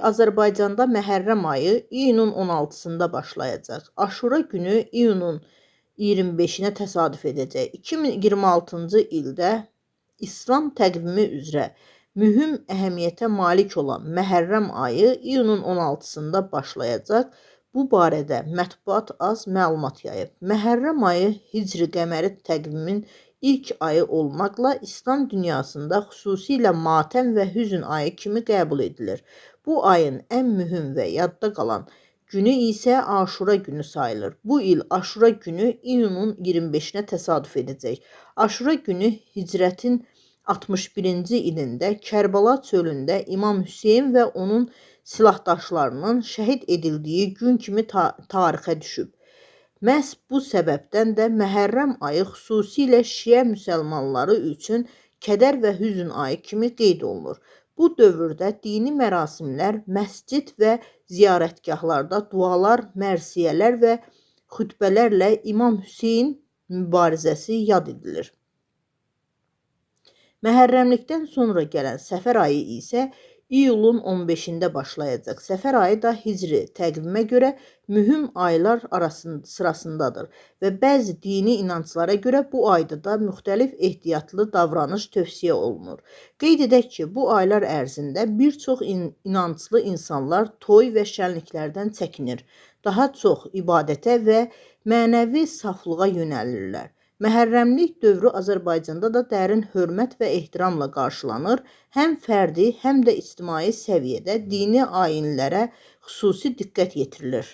Azərbaycanda Məhərrəm ayı iyunun 16-sında başlayacaq. Aşura günü iyunun 25-inə təsadüf edəcək. 2026-cı ildə İslam təqvimi üzrə mühüm əhəmiyyətə malik olan Məhərrəm ayı iyunun 16-sında başlayacaq. Bu barədə mətbuat az məlumat yayıb. Məhərrəm ayı Hicri qəməri təqvimin ilk ayı olmaqla İslam dünyasında xüsusilə matəm və hüzn ayı kimi qəbul edilir. Bu ayın ən mühüm və yadda qalan günü isə Aşura günü sayılır. Bu il Aşura günü iyunun 25-inə təsadüf edəcək. Aşura günü hicrətin 61-ci ilində Kərbəla çölündə İmam Hüseyn və onun silahdaşlarının şəhid edildiyi gün kimi tarixə düşüb. Məhz bu səbəbdən də Məhərrəm ayı xüsusilə şiə müsəlmanları üçün kədər və hüzn ayı kimi qeyd olunur. Bu dövrdə dini mərasimlər, məscid və ziyarətgahlarda dualar, mərsiyələr və xütbələrlə İmam Hüseyn mübarizəsi yad edilir. Məhərrəmlikdən sonra gələn Səfər ayı isə iyulun 15-də başlayacaq. Səfər ayı da hicri təqvimə görə mühüm aylar arasında sırasındadır və bəzi dini inanclara görə bu ayda da müxtəlif ehtiyatlı davranış tövsiyə olunur. Qeyd edək ki, bu aylar ərzində bir çox inanclı insanlar toy və şənliklərdən çəkinir. Daha çox ibadətə və mənəvi saflığa yönəlirlər. Məhərrəmlik dövrü Azərbaycanda da dərin hörmət və ehtiramla qarşılanır. Həm fərdi, həm də ictimai səviyyədə dini ayinlərə xüsusi diqqət yetirilir.